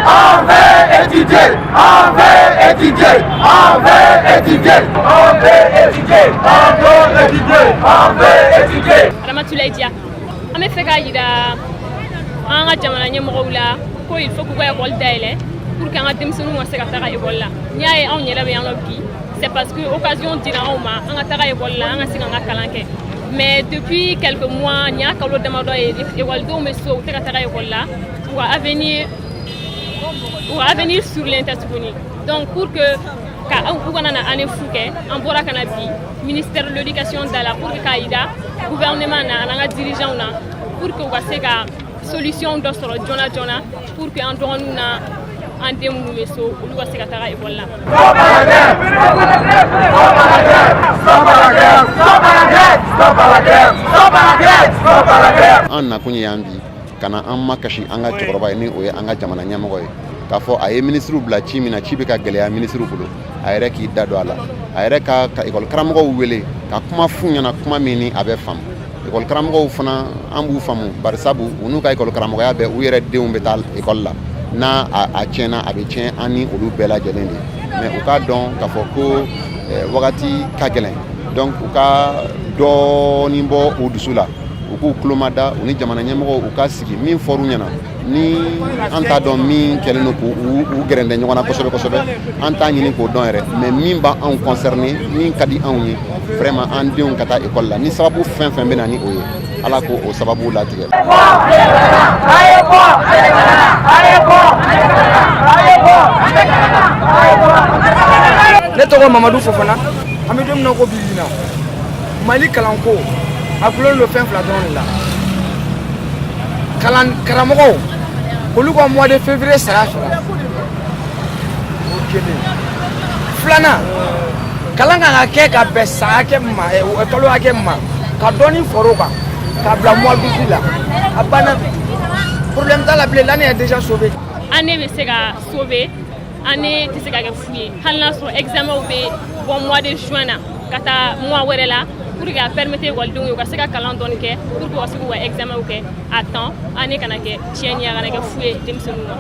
On veut étudier. On veut étudier. On veut étudier. On veut étudier. On veut étudier. On veut étudier. Ramatulaye Dia, an bɛ fɛ k'a yira an ka jamana ɲɛmɔgɔw la ko il faut k'u ka école dayɛlɛ pour que an ka denmisɛnninw ka se ka taga école la. N'i y'a ye anw yɛrɛ bɛ yan nɔ bi, c'est parce que occasion dira anw ma an ka taga école la, an ka se k'an ka kalan kɛ. Mais depuis quelques mois, nin y'a kalo damadɔ ye, ekɔlidenw bɛ so, u tɛ ka taga école la. U ka avenir surulen tɛ tuguni. Donc pour que ka u kana na année fu kɛ, an bɔra ka na bi ministère de l'Éducation da la pour que k'a yira gouvernement na ani an ka dirigeants na pour que u ka se ka solution dɔ sɔrɔ joona joona pour que an dɔgɔninw na an den minnu bɛ so, olu ka se ka taga école la. Stop à la grève. Stop à la grève. Stop à la grève. Stop à la grève. Stop à la grève. Stop à la grève. Stop à la grève. An nakun ye yan bi ka na an makasi an ka cɛkɔrɔba ye, ni o ye an ka jamana ɲɛmɔgɔ ye, k'a fɔ a ye minisiriw bila ci min na, ci bɛ ka gɛlɛya minisiriw bolo. A yɛrɛ k'i da don a la, a yɛrɛ ka ekɔli karamɔgɔw wele ka kuma f'u ɲɛna, kuma min ni a bɛ faamu. Ekɔli karamɔgɔw fana, an b'u faamu, barisabu u n'u ka ekɔli karamɔgɔya bɛɛ, u yɛrɛ denw bɛ taa ekɔli la. N'a a tiɲɛna, a bɛ tiɲɛ an ni olu bɛɛ lajɛlen de. Mais u k'a dɔn k'a fɔ ko wagati ka gɛlɛn. Donc u ka dɔɔnin bɔ u dusu la, u k'u tulomada u ni jamana ɲɛmɔgɔw u ka sigi. Min fɔr'u ɲɛna ni an t'a dɔn, min kɛlen don k'u u gɛrɛndɛ ɲɔgɔn na kosɛbɛ kosɛbɛ, an t'a ɲini k'o dɔn yɛrɛ. Mais min b'anw concerné, min ka di anw ye vraiment, an denw ka taa ekɔli la. Ni sababu fɛn fɛn bɛ na ni o ye, Ala k'o o sababu latigɛ. A ye bɔ. A ye bɔ. A ye bɔ. A ye bɔ. Ne tɔgɔ Mamadu Fofana. An bɛ don min na ko bi na, Mali kalanko a gulonnen don fɛn fila dɔrɔn de la: kalan karamɔgɔw, olu ka mois de février sara sɔrɔ, o kelen. Filanan, kalan kan ka kɛ ka bɛn san hakɛ min ma, kalo hakɛ min ma, ka dɔɔnin fara o kan k'a bila mois d'août la, a banna, problème t'a la bilen, l'année est déjà sauvée. Année bɛ se ka sauver, année tɛ se ka kɛ fu ye, hali n'a sɔrɔ examen bɛ bɔ mois de juin na ka taa mois wɛrɛ la, pour que a permettre ekɔlidenw ye u ka se ka kalan dɔɔni kɛ pour que u ka se k'u ka examen kɛ à temps, année kana kɛ tiɲɛni ye, a kana kɛ fu ye denmisɛnninw ma.